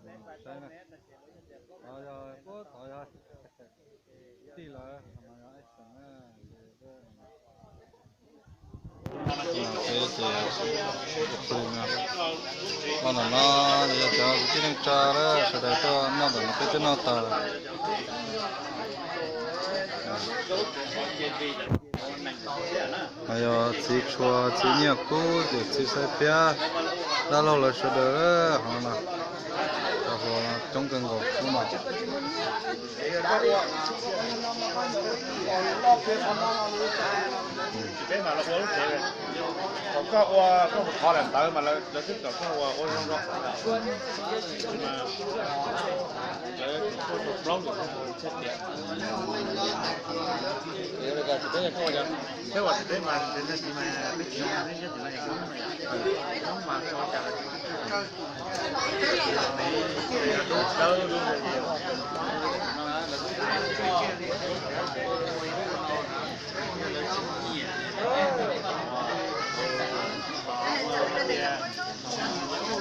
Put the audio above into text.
Saib na, tod yog, tod yog tij lawv, no yog ej xeem na. Peb ces pw no, los ntawm no yog cov kwv tij neej tsa lawm sawv daws tuaj noj ntawm no peb twb noj tag. Mas yog txiv tshua, txiv Nyiaj Kub, yawm txiv Xaiv Phiab, dab laug lawv sawv daws hov no, cov hluas coob kawg nkaus hnub no. Thaum koj ua, koj mus thov daim ntawv mas lawv twb kom koj ua, ua zoo zoo.